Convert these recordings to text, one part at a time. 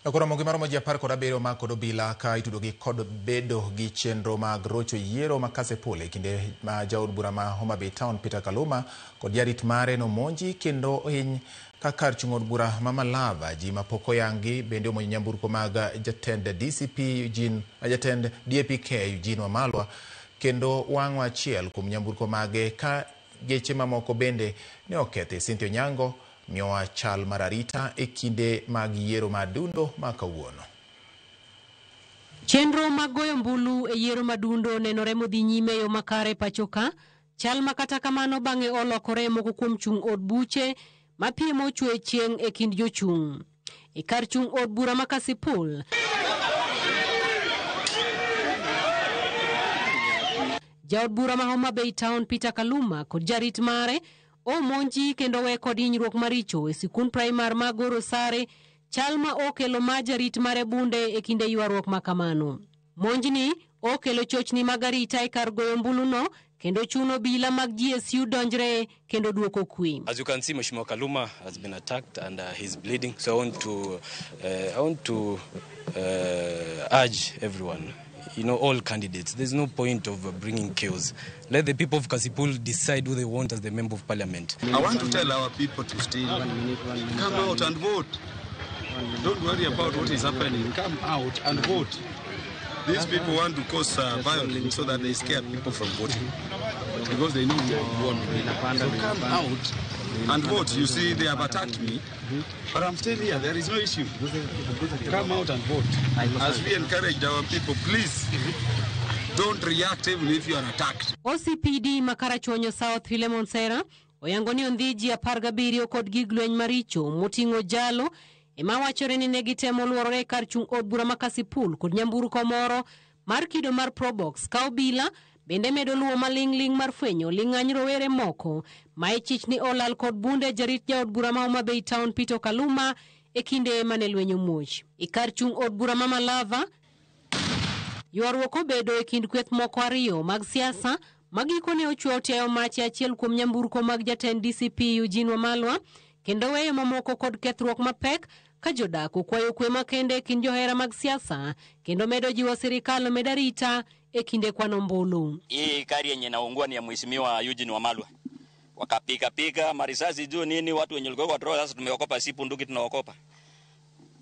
Koro gi maromo ji 17 ma kod obila ka itudogi kod bedo gi chenro mag rocho yiero ma Kasipul e kinde ma jaod bura ma Homa Bay Town Peter Kaluma kod jarit mare nomonji kendo hiny ka kar chung' od bura ma Malava. Ji mapok oyangi bende omonjo nyamburko mag jatend DCP Eugene, jatend DAPK Eugene Wamalwa kendo wang'o achiel kuom nyamburko mage ka geche mamoko bende ne okethi. Cynthia Onyango miyowa chal mar arita e kinde mag yiero ma dundo ma kawuono. Chenro mag goyo ombulu e yiero madundo nenore modhi nyime e yo makare pacho ka, chal ma kata kamano bang'e olokore moko kuom chung' od buche ma piem ochwe chieng' e kind jochung'. E kar chung' od bura ma Kasipul, jaod bura ma Homa Bay Town Peter Kaluma kod jarit mare omonji kendo we kod hinyruok maricho e sikund primar ma Goro Sare, chal ma okelo ma jarit mare bunde e kinde ywaruok ma kamano. Monjni okelo chochni mag arita e kar goyo ombuluno kendo chuno obila mag GSU donjre kendo duoko kwe. As you can see, Mheshimiwa Kaluma has been attacked and he's bleeding. So I want to urge everyone, all candidates. There's no point of bringing chaos. Let the people of Kasipul decide who they want as the member of parliament. I want to tell our people to still come out and vote. Don't worry about what is happening. Come out and vote. These people want to cause violence so that they scare people from voting because they know we have won. So come out and vote. You see, they have attacked me, but I'm still here. There is no issue. Come out and vote. As we encourage our people, please don't react even if you are attacked. OCPD ma Karachuonyo South Philemon Sera oyango ni ondhi ji 17 kod gig lweny maricho moting'o jalo ema wachore ni ne gitemo luorore e kar chung' od bura ma Kasipul kod nyamburko moro mar kido mar Probox ka obila bende medo luwo maling'ling' mar fwenyo ling'any rowere moko ma ichich ni olal kod bunde jarit jaod bura ma Homa Bay Town Peter Kaluma e kinde mane lweny omuoch. E kar chung' od bura ma Malava, ywaruok obedo e kind kweth moko ariyo mag siasa ma gikone ochwe otiayo mach e achiel kuom nyamburko mag jatend DCP Eugene Wamalwa kendo weyo mamoko kod kethruok mapek ka jodak okwayo kwe makende e kind johera mag siasa kendo medo jiwo sirikal omed arita e kinde kwano ombulu. Hii gari yenye inaungua ni ya Mheshimiwa Eugene Wamalwa. Wakapiga piga marisasi juu nini, watu wenye walikuwa kwa sasa tumeokopa, si bunduki tunaokopa.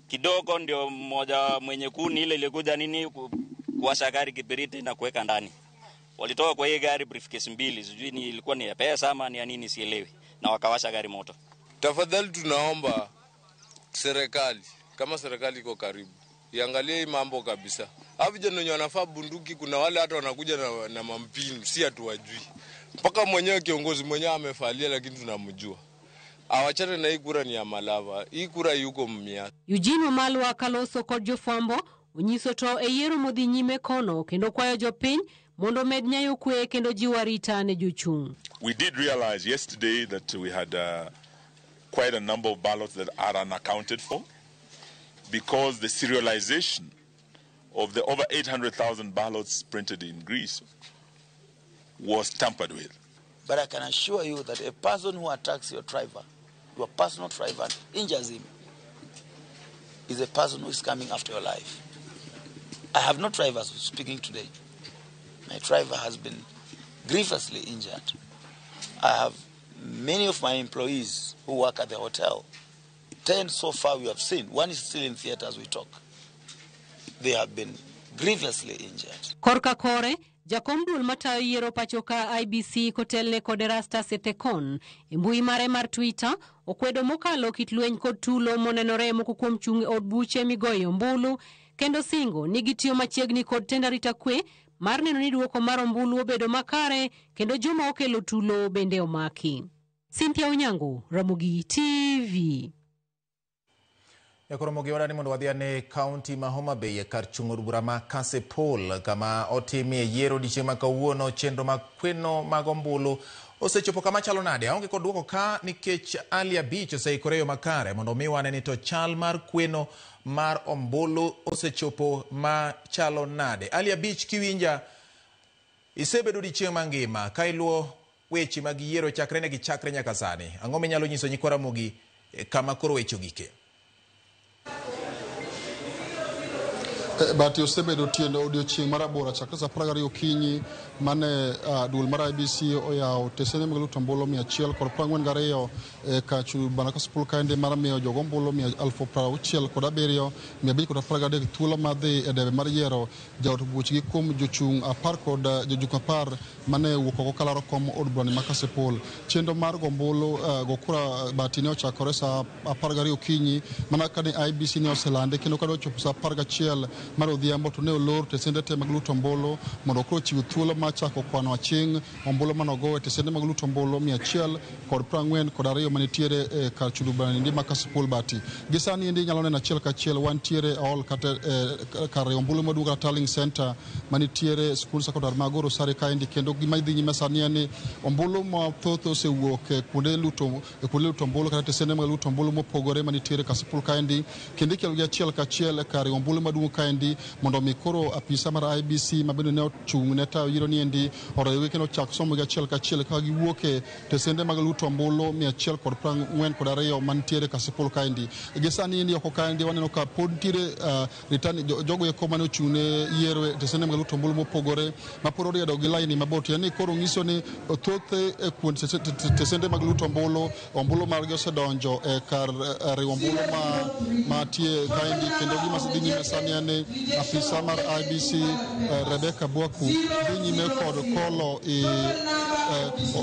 Kidogo ndio mmoja mwenye kuni ile ilikuja nini kuwasha gari kibiriti na kuweka ndani. Walitoka kwa hii gari briefcase mbili, sijui ni ilikuwa ni ya pesa ama ni ya nini sielewi, na wakawasha gari moto. Tafadhali tunaomba serikali, kama serikali iko karibu, iangalie hii mambo kabisa. Hao vijana wenye wanafaa bunduki, kuna wale hata wanakuja na mampini, si hatuwajui. Mpaka mwenyewe kiongozi mwenyewe amefalia, lakini tunamjua. Awachane na hii kura ni ya Malava, hii kura yuko Mumias. Eugene Wamalwa kaloso kod jofwambo onyiso to e yiero modhi nyime kono kendo kwayo jopiny mondo omed nyayo kwe kendo jiwo arita ne jochung'. We did realize yesterday that we had quite a number of ballots that are unaccounted for because the serialization of the over 800,000 ballots printed in Greece was tampered with. But I can assure you that a person who attacks your driver, your personal driver, and injures him, is a person who is coming after your life. I have no drivers speaking today. My driver has been grievously injured. I have many of my employees who work at the hotel. 10 so far we have seen. One is still in theater as we talk. They have been grievously injured. Korka kore, jakom duol matayo yiero pacho ka IEBC kotelne kod Erastus Ethekon e mbui mare mar Twitter okwedo mokalo kit lweny kod tulo monenore moko kuom chung' e od buche migoyo ombulu kendo singo ni gitiyo machiegni kod tend arita kwe mar neno ni duoko mar ombulu obedo makare kendo joma okelo tulo bende omaki. Cynthia Onyango, Ramogi TV. Nyakoromo gi wadani mondo wadhi ane kaunti ma Homa Bay e kar chung' od bura ma Kasipul kama otimie yiero odiechieng' ma kawuono. Chenro mag kweno mag ombulu osechopo kama chalo nade? Aonge kod duoko ka nikech Ali Abich oseikore e yo makare mondo mi wane ni to chal mar kweno mar ombulu osechopo ma chalo nade. Ali Abich, kiwinja, isebedo odiechieng' mangima ka iluwo weche mag yiero chakre ne gichakre nyaka sani. Ang'o minyalo nyiso nyikwa Ramogi kama koro weche ogike? But osebedo tiendo odiochieng' mar aboro chakre saa 12 okinyi mane duol mar IEBC oyawo tesende mag luto ombulu 142 e kachu bana Kasipul kaendi mar miyo jogo ombulu 67,513 thuolo mar dhi e debe mar yiero jaod buchgi kuom jochung' 10 kod jochung' 10 mane wuok oko kalaro kom od burani ma Kasipul. Chenro mar go ombulu go kura bati ne ochakore saa 12 okinyi mana kane IEBC ne oselande kendo kane ochopo saa 11 mar odhiambo to ne olor tesende te mag luto ombulu mondo koro chiw thuolo mar chako kwano aching' ombulu manogo e tesende mag luto ombulu 142 manitiere e kar chudo burani ma Kasipul bati. Gi sani endi inyalo neno achiel kachiel wantiere e hall kata kar ombulu maduong' kata tallying center manitiere skul sekondar ma Agoro Sare kaendi kendo gima dhi nyime sani en ni ombulu mathoth osewuok e kuonde luto ombulu kata tesende mag luto ombulu mopogore manitiere Kasipul kaendi kendo ikelogi achiel kachiel e kar ombulu maduong' kaendi mondo mi koro apisa mar IEBC ma bende ne ochung' ne tayo yiero niendi oriwgi kendo ochak somogi achiel kachiel ka giwuok e tesende mag luto ombulu 142 mantiere Kasipul kaendi. Gi sani endi oko kaendi waneno ka pod nitiere return jogo eko mane ochung' ne yiero e tesende mag luto ombulu mopogore ma pod oriedo gi laini mabor. Tiende ni koro nyiso ni thoth e kuond tesende mag luto ombulu ombulu margi osedonjo e kar riwo ombulu matie kaendi kendo gima dhi nyime sani en ni afisa mar IEBC Rebecca Bwaku dhi nyime kod kolo e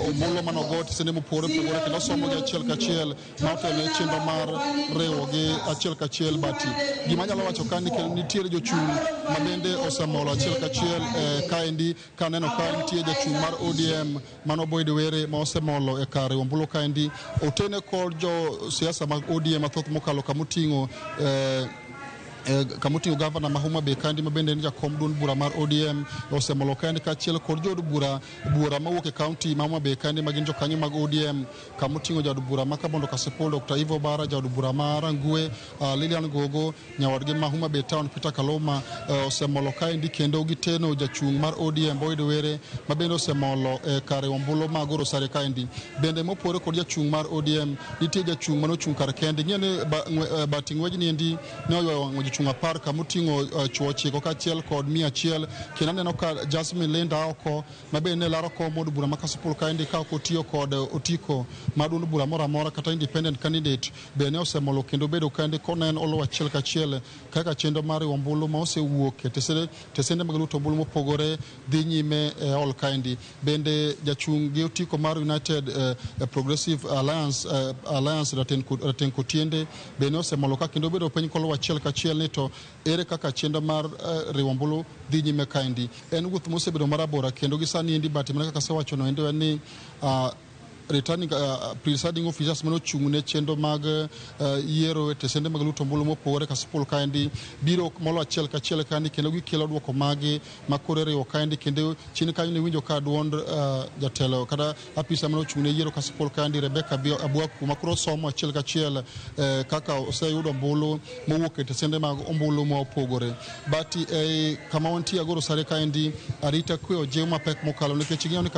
ombulu manogo tesende mopogore opogore kendo somo gi achiel kachiel ma otelo e chenro mar riwo gi achiel kachiel bati. Gima anyalo wacho ka ni kendo nitiere jochung' ma bende osemolo achiel kachiel kaendi kaneno ka nitie jachung' mar ODM mano Boyd Were ma osemolo e kar riwo ombulu kaendi otene kod jo siasa mag ODM mathoth mokalo kamoting'o kamoting'o gavana ma Homa Bay kaendi ma bende en jakom duond bura mar ODM osemolo kaendi kaachiel kod jood bura mawuok e kaunti ma Homa Bay kaendi ma gin jokanyo mag ODM kamoting'o jaod bura ma Kabondo Kasipul Dr. Ivo Bara, jaod bura ma Rangwe Lilian Gogo, nyawadgi ma Homa Bay Town Peter Kaluma osemolo kaendi kendo giteno jachung' mar ODM Boyd Were ma bende osemolo e kar riwo ombulu ma Agoro Sare kaendi. Bende mopogore kod jachung' mar ODM nitie jachung' manochung' kar kende. Ing'eyo ni bati ng'wejni endi ne oywayo jochung' 10 kamoting'o chuo 9 kaachiel kod 100 kendo aneno ka Jasmine Linda oko ma bende ne laro kom od bura ma Kasipul kaendi ka ok otiyo kod otiko mar duond bura moro amora kata independent candidate bende ne osemolo kendo bedo kaendi konen oluwo achiel kachiel kaka chenro mar riwo ombulu ma osewuok e tesende mag luto ombulu mopogore dhi nyime e hall kaendi. Bende jachung' gi otiko mar United Progressive Alliance Rateng Kotiende bende osemolo ka kendo bedo piny koluwo achiel kachiel ni to ere kaka chenro mar riwo ombulu dhi nyime kaendi. En wuoth mosebedo marabora kendo gi sani endi bati mana kaka asewacho no endo en ni returning presiding officers mane ochung' ne chenro mag yiero e tesende mag luto ombulu mopogore Kasipul kaendi biro molo achiel kachiel kaendi kendo gikelo duoko magi ma koro riwo kaendi kendo chien kanyo ne winjo ka duond jatelo kata apisa mane ochung' ne yiero Kasipul kaendi Rebecca Abwaku ma koro somo achiel kachiel kaka oseyudo ombulu mowuok e tesende mag ombulu ma opogore. Bati kama wantie Agoro Sare kaendi arita kwe ojiw mapek mokalo nikech ing'eyo ni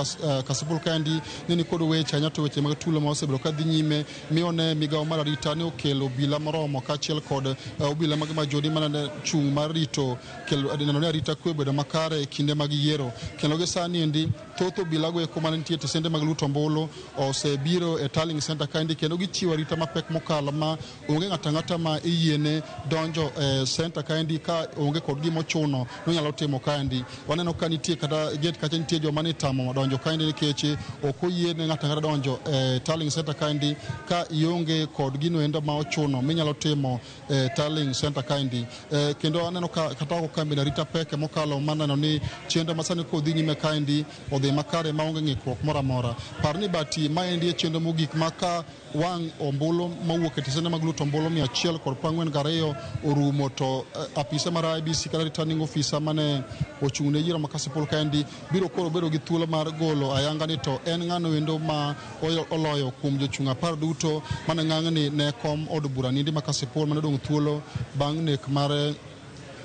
Kasipul kaendi ne ni kod weche ahinya to weche mag tulo ma osebedo ka dhi nyime miyo ne migawo mar arita ne okelo obila moromo kaachiel kod obila mag majoni mane chung' mar rito kelo neno ni arita kwe obedo makare e kinde mag yiero. Kendo gi sani endi thoth obila go eko mane nitie e tesende mag luto ombulu osebiro e tallying center kaendi kendo gichiwo arita mapek mokalo ma onge ng'ato ang'ata ma iyiene donjo e center kaendi ka onge kod gima ochuno nonyalo timo kaendi. Waneno ka nitie kata gate kacha nitie joma ne tamo donjo kaendi nikech ok oyiene ng'ato ang'ata donjo e tallying center kaendi ka ionge kod gino endo ma ochuno minyalo timo e tallying center kaendi. Kendo aneno ka kata oko kambi arita peke mokalo maneno ni chenro masani kodhi nyime kaendi odhi makare maonge ng'ikruok moro amora. Par ni bati maendi e chenro mogik ma ka wang' ombulu mowuok e tesende mag luto ombulu 142 orumo to apisa mar IEBC kata returning officer mane ochung' ne yiero ma Kasipul kaendi biro koro bedo gi thuolo mar golo ayanga ni to en ng'ano endo ma oloyo kuom jochung' 10 duto mane ng'ang'ni ne kom od bura nindi ma Kasipul mane odong' thuolo bang' nek mar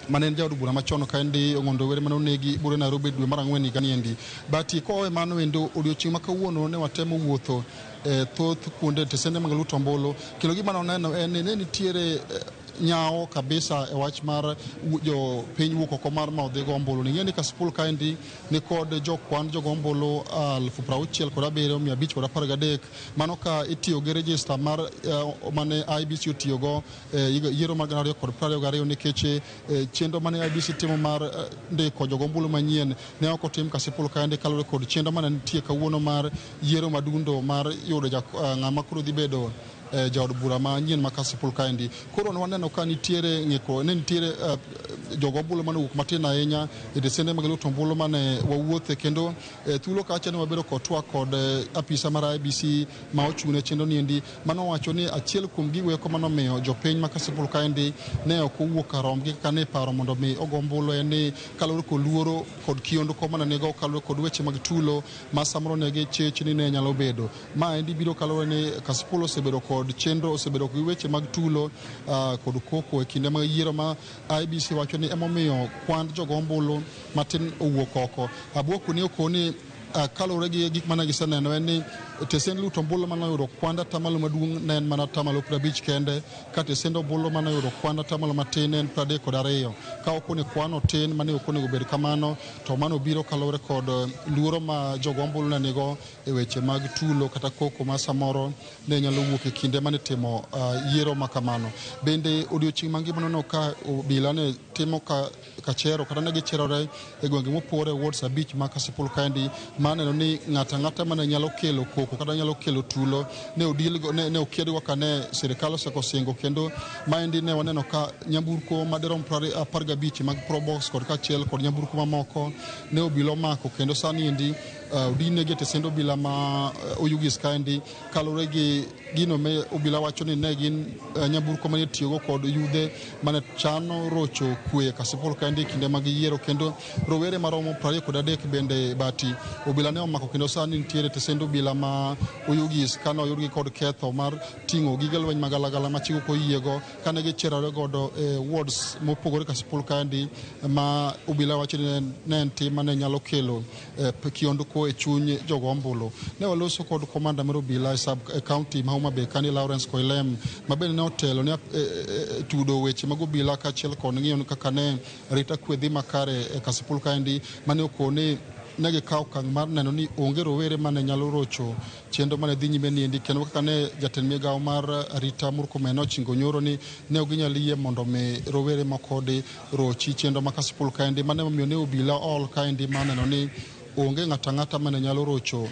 mane en jaod bura machon kaendi Ong'ondo Were mane onegi bure Nairobi dwe mar 4 higa niendi. Bati kowe mano endo odiochieng' ma kawuono ne watemo wuotho thoth kuonde tesende mag luto ombulu kendo gima noneno en ni ne nitiere nyawo kabisa e wach mar jo piny wuok oko mar ma odhi go ombulu. Ning'e ni Kasipul kaendi ni kod jokwan jogo ombulu 67,513, mano ka itiyo gi register mar mane IEBC otiyogo yiero mar 2022, nikech chenro mane IEBC timo mar ndiko jogo ombulu manyien ne ok otim Kasipul kaendi kaluwore kod chenro mane nitie kawuono mar yiero madundo mar yudo ng'ama koro dhi bedo jaod bura manyien ma Kasipul kaendi. Koro ne waneno ka nitiere ng'ikruok, ne nitiere jogo ombulu mane owuok matin ahinya e tesende mag luto ombulu mane wawuothe, kendo thuolo kacha ne wabedo kod twak kod apisa mar IEBC ma ochung' ne chenro niendi, mano wacho ni achiel kuom gigo eko manomiyo jopiny ma Kasipul kaendi ne ok owuok kar rombgi kaka ne paro mondo mi ogo ombulu en ni kaluwore kod luoro kod kiondko mane nigo kaluwore kod weche mag tulo ma samoro ne gichich ni ne nyalo bedo. Ma endi biro kaluwore ni Kasipul osebedo kod chenro, osebedo gi weche mag tulo kod koko e kinde mag yiero ma IEBC wacho ni emomiyo kwand jogo ombulu matin owuok oko. Abuoku ni okoni kaluwore gi gik mane giseneno en ni tesend luto ombulu mane oyudo kwand atamalo maduong' ne en mana 50% kende, ka tesend ombulu mane oyudo kwand atamalo matin ne en 32. Ka ok ni kwan otin mane ok onego bed kamano, to mano biro kaluwore kod luoro ma jogo ombulu ne nigo e weche mag tulo kata koko ma samoro ne nyalo wuok e kinde mane timo yiero ma kamano. Bende odiochieng' mangima noneno ka obila ne timo kachero kata ne gicherore e gwenge mopogore e wards 5 ma Kasipul kaendi, maneno ni ng'ato ang'ata mane nyalo kelo koko kata nyalo kelo tulo ne odilgo, ne okedgo ka ne sirikal osekosingo. Kendo maendi ne waneno ka nyamburko madirom 15 mag Probox kod kaachiel kod nyamburko mamoko ne obila omako, kendo sani endi odinegi e tesend obila ma Oyugis kaendi kaluwore gi gino me obila wacho ni ne gin nyamburko mane itiyogo kod yudhe mane chano rocho kwe Kasipul kaendi e kinde mag yiero. Kendo rowere maromo 23 bende bati obila ne omako, kendo sani nitiere tesend obila ma Oyugis kane oyudgi kod ketho mar ting'o gige lweny magalagala ma chik ok oyiego kane gicherore godo e wards mopogore Kasipul kaendi, ma obila wacho ni ne en tim mane nyalo kelo kiondko e chuny jogo ombulu. Ne waloso kod komanda mar obila e sub county ma Homa Bay kani Lawrence Koilem, ma bende ne otelo ne tudo weche mag obila kaachiel kod ng'iyo kaka ne arita kwe dhi makare e Kasipul kaendi, mane okone ne gikawo okang' mar neno ni onge rowere mane nyalo rocho chenro mane dhi nyime niendi, kendo kaka ne jatend migawo mar arita Murkomen ochingo nyoro ni ne ok ginyal yie mondo mi rowere moko dhi rochi chenro ma Kasipul kaendi, mane omiyo ne obila ool kaendi mar neno ni onge ng'ato ang'ata mane nyalo rocho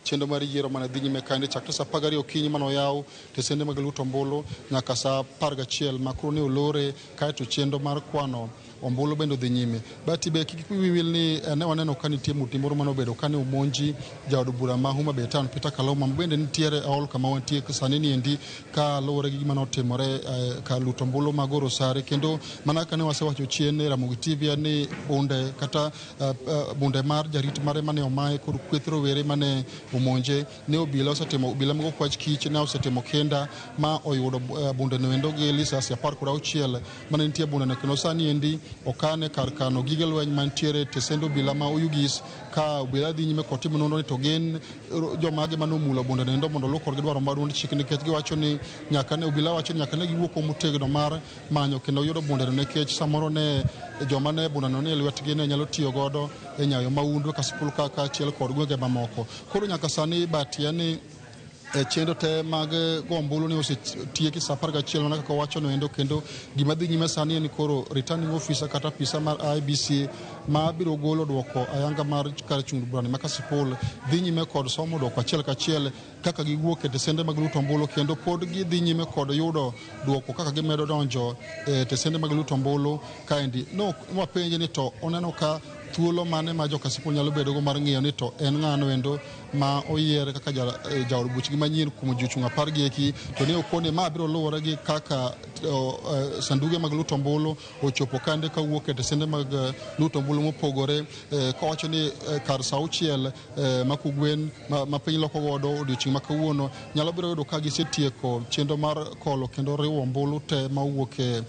chenro mar yiero mane dhi nyime kaendi chakre saa 12 okinyi mane oyaw tesende mag luto ombulu nyaka saa 11 ma koro ne olore, kaeto chenro mar kwano ombulu bende odhi nyime. Bati be kik wiyi wil ni ne waneno ka nitie muti moro mane obedo kane omonji jaod bura ma Homa Bay Town Peter Kaluma, ma bende nitiere e hall kama wantie sani niendi kaluwore gi gima notimore ka luto ombulu mag Orosare. Kendo mana kaka ne wasewacho chien e Ramogi TV ni bunde kata bunde mar jarit mare mane omaye kod kweth rowere mane omonje ne obila osetimo, obila mag okwach kich ne osetimo kinda ma oyudo bunde no endo gi lisasi 16 mane nitie bunde no, kendo sani endi okane kar kano gige lweny mantiere tesend obila ma Oyugis, ka obila dhi nyime kod timo nonro ni to gin jomage mane omulo bunde no endo mondo oluw kodgi dwaro mar duond chik, nikech giwacho ni nyaka ne obila wacho ni nyaka ne giwuok motegno mar manyo kendo yudo bunde no, nikech samoro ne joma ne bunde no ni e lwetgi ne nyalo tiyo godo e nyayo mahundu Kasipul ka kaachiel kod gwenge mamoko. Koro nyaka sani batia ni chenro te mag go ombulu ne osetieki saa 11 mana kaka owacho no endo, kendo gima dhi nyime sani en koro returning officer kata apisa mar IEBC ma biro golo duoko ayanga mar kar chung' burani ma Kasipul dhi nyime kod somo duoko achiel kachiel kaka giwuok e tesende mag luto ombulu, kendo pod gidhi nyime kod yudo duoko kaka gimedo donjo e tesende mag luto ombulu kaendi. No wapenje ni to oneno ka thuolo mane ma jo Kasipul nyalo bedogo mar ng'iyo ni to en ng'ano endo ma oyier kaka jaod buchgi manyien kuom jochung' 10 gi eki, to ne okone ma biro luwore gi kaka sanduge mag luto ombulu ochopo kande kawuok e tesende mag luto ombulu mopogore, kowacho ni kar saa 6 ma kogwen ma piny loko godo odiochieng' ma kawuono nyalo biro yudo ka gisetieko chenro mar kolo kendo riwo ombulu te mawuok e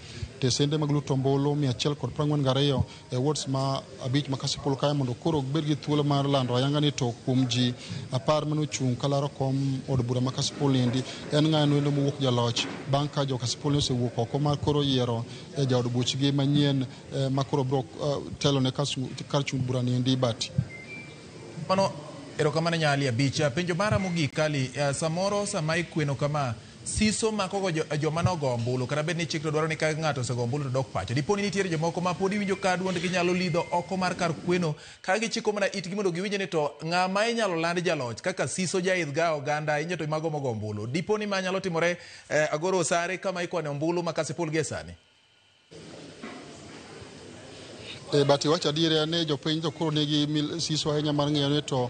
Tesende mag luto ombulu 142 e wards ma 5 ma Kasipul kae mondo koro gibed gi thuolo mar lando ayanga ni to kuom ji 10 mane ochung' kalaro kom od bura ma Kasipul endi en ng'ano endo mowuok jaloch bang' ka jo Kasipul ne osewuok oko mar koro yiero jaod buchgi manyien ma koro biro telo ne kar chung' bura ni endi Bati. Mano erokamano Nyali Abich. Penjo mara mogik Ali, samoro sama ikweno kama siso makogo joma nogo ombulu kata bed ni chik to dwaro ni ka ng'ato osego ombulu to dok pacho. Dipo ni nitiere jomoko ma pod iwinjo ka duondgi nyalo lidho oko mar kar kweno ka gichiko mana itgi mondo giwinj ni to ng'ama inyalo land jaloch kaka siso jaidh ga oganda ahinya to mago mogo ombulu. Dipo ni ma nyalo timore Agoro Osare kama ikwane ombulu ma Kasipul gie sani. But iwacho adier ni jopiny to koro nigi siso ahinya mar ng'eyo ni to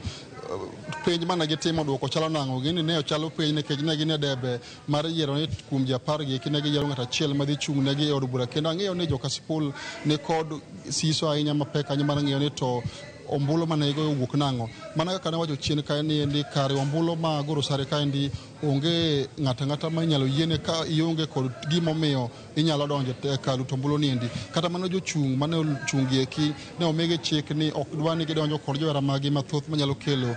penj mane gitimo duoko chalo nang'o. Gini ne ochalo penj nikech ne gin e debe mar yiero ni kuom ji 10 gi eki ne giyiero ng'ato achiel madhi chung' negi e od bura. Kendo ang'eyo ni jo Kasipul ni kod siso ahinya mapek ahinya mar ng'eyo ni to ombulu mane gigoyo owuok nang'o. Mana kaka ne wacho chien kae ni kare ombulu ma Agoro Osare kaendi onge ng'ato ang'ata ma inyalo yiene ka ionge kod gimomiyo inyalo donjo e kar luto ombulu niendi. Kata mana jochung' mane ochung' gi eki ne omigi chik ni ok dwa ni gidonjo kod johera maggi mathoth manyalo kelo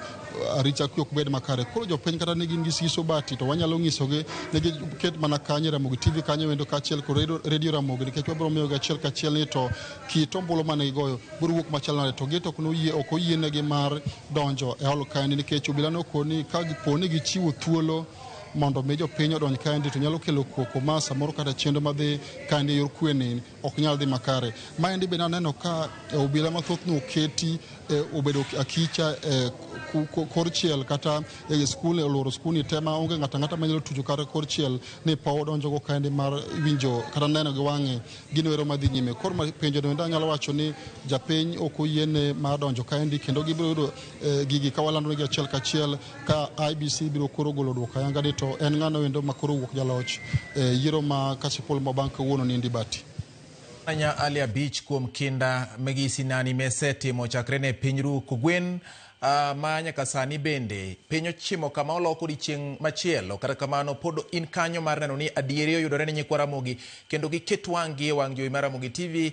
arita kwe ok bed makare. Koro jopiny kata ne gin gi siso Bati to wanyalo nyisogi ni giket mana kanyo Ramogi TV kanyo wendo kaachiel kod Radio Ramogi nikech wabiro miyogi achiel kachiel ni to kit ombulu mane gigoyo biro wuok machal nade to gi to ok oyienegi mar donjo e hall kaendi nikech obila ne okoni ka po ni gichiwo thuolo mondo mi jopiny odonj kaendi to nyalo kelo koko ma samoro kata chenro madhi kaendi e yor kwe ni ok nyal dhi makare. Maendi bende aneno ka obila mathoth noketi obedo akicha kor chiel kata e skul oluoro skul ni te ma onge ng'ato ang'ata manyalo tucho kata kor chiel ni paw odonjogo kaendi mar winjo kata neno gi wang'e gino ero madhi nyime. Koro penjo no anyalo wacho ni japiny ok oyiene mar donjo kaendi kendo gibiro yudo gigi ka walando negi achiel kachiel ka IBC biro koro golo duoko ayanga ni to en ng'ano endo ma koro wuok jaloch yiero ma Kasipul ma bang' kawuono ni endi Bati. Anya Ali Abich kuom kinda migi sinani mesetimo chakre ne piny ru kogwen ma nyaka sani bende piny ochimo kama oloko odiechieng' machielo. Kata kamano pod in kanyo mar neno ni adieri oyudore ne nyikwa Ramogi kendo giket wang'gi e wang' jowi mar Ramogi TV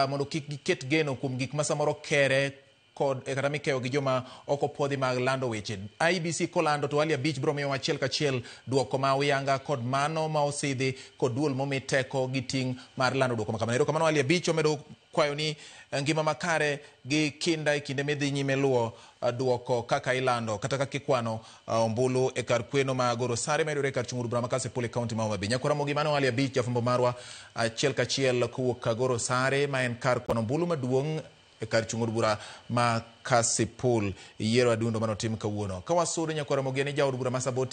mondo kik giket geno kuom gik ma samoro kere kod kata mikeyo gi joma ok opuodhi mag lando weche. IBC kolando to Ali Abich biro miyowa achiel kachiel duoko ma uyanga kod mano ma osidhi kod duol momi teko gi ting' mar lando duoko ma kamano. Erokamano Ali Abich, omedo kwayo ni ngima makare gi kinda e kinde midhi nyime luwo duoko kaka ilando kata kaka ikwano ombulu e kar kweno ma Agoro Osare mayudore e kar chung' od bura ma Kasipul e kaunti ma Homa Bay. Nyakwa Ramogi, mano Ali Abich jafwambo marwa achiel kachiel kowuok Agoro Osare ma en kar kwano ombulu maduong' e kar chung' od bura ma Kasipul. Yiero adundo manotim kawuono. Ka wasudo nyakwa Ramogi ni jaod bura ma Saboti